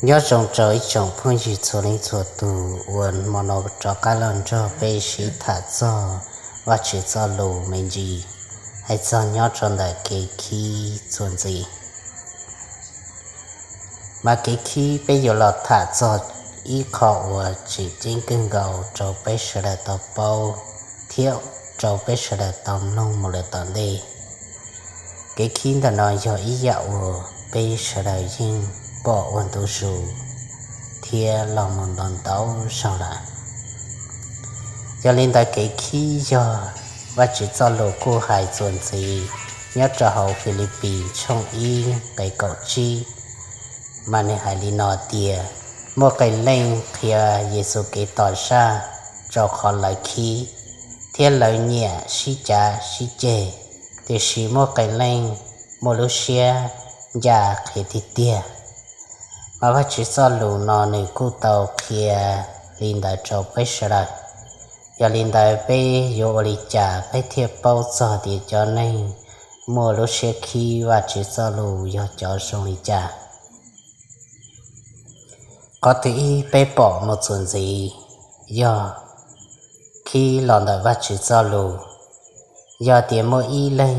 Nyob zoo rau ib tsoom phooj ywg txhua leej txhua tus uas hmo no rov qab los nrog peb sib tham txog Vajtswv txoj lus me ntsis, hais txog nyob rau ntawm kev khib txuas ntxiv. Mas kev khib peb yuav los tham txog ib qho uas tseem ceeb kawg nkaus rau peb sawv daws tau paub thiab rau peb sawv daws tau mloog mus lawm tom ntej. Kev khib ntawm no yog ib yam uas peb sawv daws yeej pom ua ntu zus thiab los mus ntau ntau zaus lawm. Yog li ntawd kev khib yog Vajtswv txoj lus kuj hais txuas ntxiv nyob rau hauv Filipis tshooj ib nqe kaum tsib, mas nws hais li no tias, muaj qee leej qhia Yexus Khetos zaj rau qhov lawv khib thiab lawv nyiam sib cav sib ceg, tiam sis muaj qee leej muaj lub siab ncaj qhia tiag tiag. Mas Vajtswv txoj lus no nws kuj tau qhia li ntawd rau peb sawv daws. Yog li ntawd peb yuav ua li cas peb thiaj paub txog tias cov neeg muaj lub siab khib Vajtswv txoj lus yog cov zoo li cas? Qhov thib ib peb pom mus txuas ntxiv yog khib los ntawm Vajtswv txoj lus. Yog tias muaj ib leeg,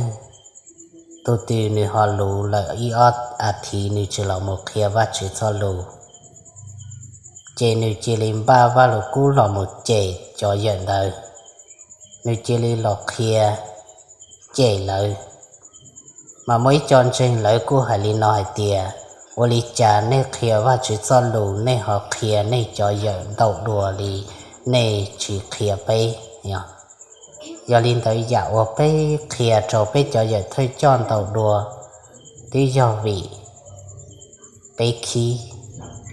tus twg nws ho luv lawm ib ob a thiv nws tsis los mus qhia Vajtswv txoj lus, ces nws cia li npaj Vajluskub los mus cem cov yawm ntawd, nws cia li los qhia cem lawv. Mas muaj ib co ntseeg lawv kuj hais li no hais tias, ua li cas nej qhia Vajtswv txoj lus nej ho qhia nej cov yawm ntau dua li nej tsis qhia peb? Yog li ntawd yam uas peb qhia rau peb cov yawm thawj coj ntau dua twb yog vim peb khib,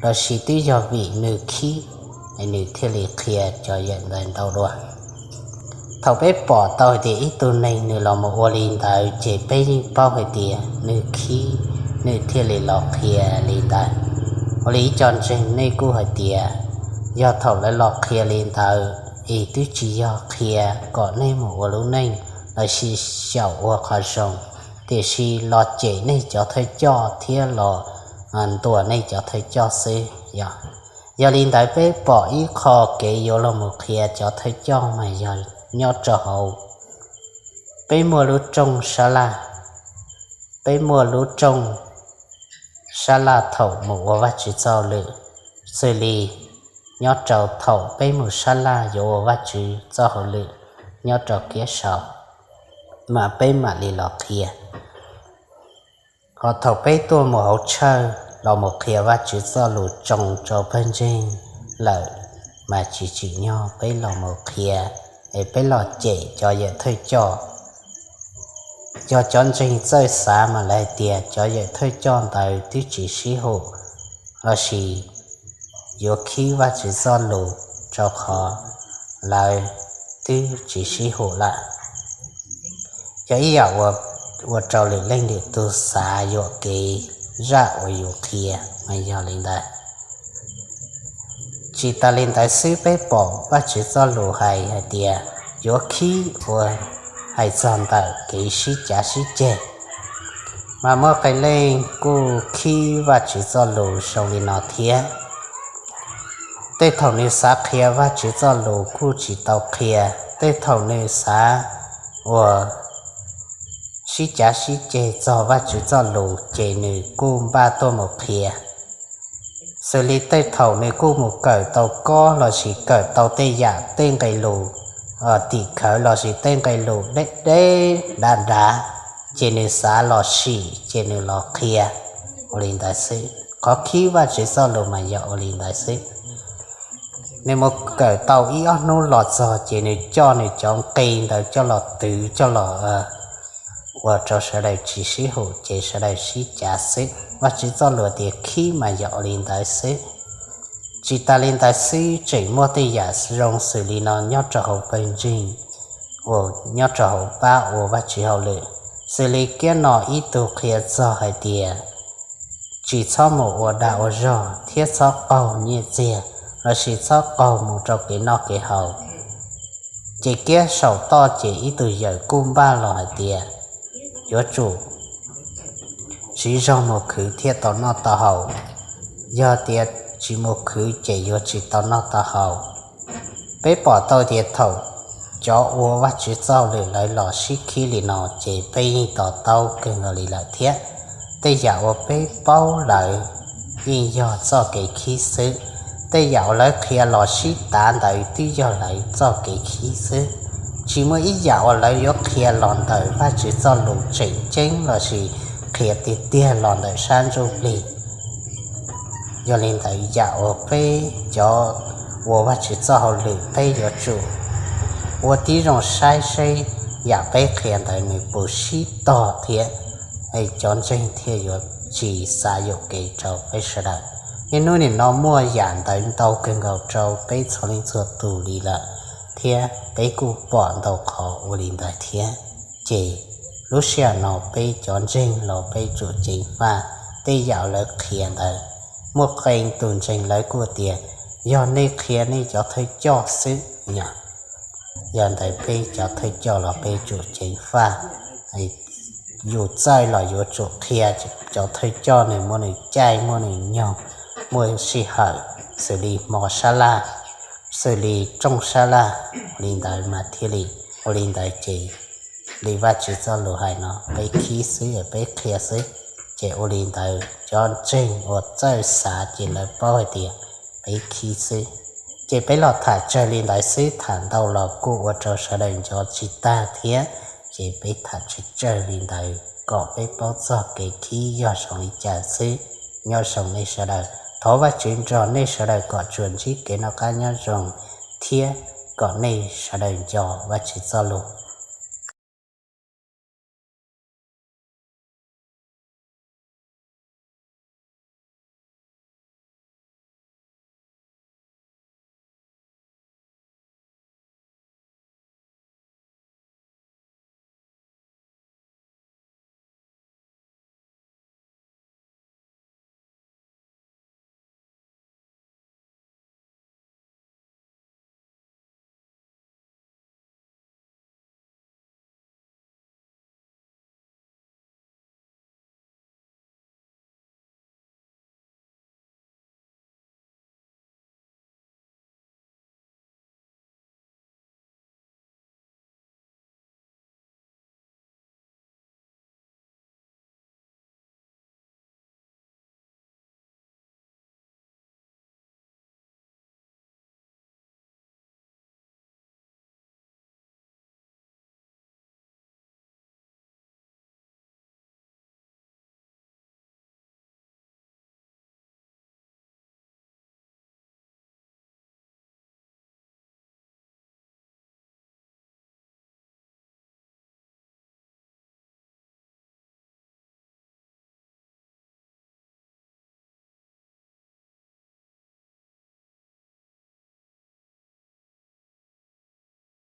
lossis twb yog vim nws khib, nws thiaj li qhia cov yawm ntawd ntau dua. Thaum peb pom tau hais tias ib tug neeg nws los mus ua li ntawd ces peb yeej paub hais tias nws khib, nws thiaj li los qhia li ntawd. Ua li ib co ntseeg nej kuj hais tias, yog thaum lawv los qhia li ntawd es twb tsis yog qhia kom nej mus ua lub neej lossis xyaum ua qhov zoo, tiam sis los cem nej cov thawj coj thiab los ntuas nej cov thawj coj xwb. Yog, yog li ntawd peb pom ib qho kev yuav los mus qhia cov thawj coj mas yog nyob rau hauv peb muaj lub rooj sab laj, peb muaj lub rooj sab laj thaum mus ua Vajtswv txoj lus, xws li nyob rau thaum peb mus sab laj yuav ua Vajtswv txoj hauj lwm nyob rau kiab saud, mas peb mam li los qhia. Ho thaum peb tuaj mus hauv tshawj los mus qhia Vajtswv txoj lus tsoo rau pawg ntseeg lawm, mas tsis tsim nyog peb los mus qhia es peb los cem cov yawm thawj coj. Yog cov ntseeg txawj xav mas lawv hais tias cov yawm thawj coj ntawd twb tsis sib hum, lossis yuav khib Vajtswv txoj lus rau qhov lawv twb tsis sib hum lawm. Yog ib yam uas ua rau lwm leej lwm tus xav yuam kev zaj uas yus qhia mas yog li ntawd. Tsis tas li ntawd xwb, peb pom Vajtswv txoj lus hais hais tias yuav khib ua hais txog ntawm kev sib cav sib ceg. Mas muaj qee leej kuj khib Vajtswv txoj lus zoo li no thiab. Tej thaum nws xav qhia Vajtswv txoj lus kuj tsis tau qhia, tej thaum nws xav ua sib cav sib ceg txog Vajtswv txoj lus ces nws kuj npaj tuaj mus qhia. Xws li tej thaum nws kuj mus kawm tau kob lossis kawm tau tej yam tej nqe lus tim khawv lossis tej nqe lus deb deb dav dav, ces nws xav los sim ces nws los qhia. Ua li ntawd xwb, qhov khib Vajtswv txoj lus mas yog ua li ntawd xwb. Nws mus kawm tau ib ob hnub los txog ces nws coj nws cov nqe ntawd coj los twv coj los ua rau sawv daws tsis sib hum ces sawv daws sib cav xwb. Vajtswv txoj lus tias khib mas yog ua li ntawd xwb. Tsis tas li ntawd xwb, tseem muaj tej yam zoo xws li no nyob rau hauv pawg ntseeg uas nyob rau hauv pab ua Vajtswv hauj lwm, xws li kiab no ib tug qhia txog hais tias tsis txhob mus ua dag ua zog thiab txhob qaug nyiaj txiag lossis txhob qaug mus rau kev noj kev haus. Ces kiab saum toj ces ib tug yawm kuj npaj los hais tias yuav tsum siv zog mus khwv thiaj tau noj tau haus. yog tias tsis mus khwv ces yuav tsis tau noj tau haus. Peb pom tau tias thaum cov ua Vajtswv txoj lwm lawv los sib khib li no ces peb yeej to taub kawg nkaus li lawm thiab. Tej yam uas peb paub lawm yeej yog txoj kev khib xwb. Tej yam uas lawv qhia los sib tav ntawd twb yog lawv txoj kev khib xwb. Tsis muaj ib yam uas lawv yuav qhia los ntawm Vajtswv txoj lus tseem ceeb lossis qhia tiag tiag los ntawm sab ntsuj plig. Yog li ntawd, yam uas peb cov ua Vajtswv txoj hauj lwm peb yuav tsum ua tib zoo saib seb yam peb qhia ntawd nws puas sib tog thiab, cov ntseeg thiaj yuav tsis xav yuam kev rau peb sawv daws. Niaj hnub nim no muaj yam ntawd ntau kawg nkaus rau peb txhua leej txhua tus li lawm, thiab peb kuj pom ntau qhov ua li ntawd thiab. Ces lub sij hawm no peb cov ntseeg los peb tsum ceev faj tej yam lawv qhia ntawd. Muaj qee tus ntseeg lawv kuj tias, yog nej qhia nej cov thawj coj xwb. Yog ntawd peb cov thawj coj los peb tsum ceev faj. Yus txawj los yuav tsum qhia. Cov thawj coj nws muaj nws caij muaj nws nyoog, muaj sij hawm, xws li hmo sab laj, xws li rooj sab laj, li ntawd mas thiaj li. Ua li ntawd ces li Vajtswv txoj lus hais no peb khib xwb, peb qhia xwb. Ces ua li ntawd cov ntseeg uas txawj xav ces lawv paub hais tias peb khib xwb. Ces peb los tham tsawg li ntawd xwb, tham ntau los kuj ua rau sawv daws nco tsis tag thiab. Ces peb tham tsawg tsawg li ntawd kom peb paub txog kev khib yog zoo li cas xwb. Nyob zoo nej sawv daws, thov Vajtswv nrog nej sawv daws kom tsuas ntsib kev noj qab nyob zoo thiab kom nej sawv daws nco Vajtswv txoj lus.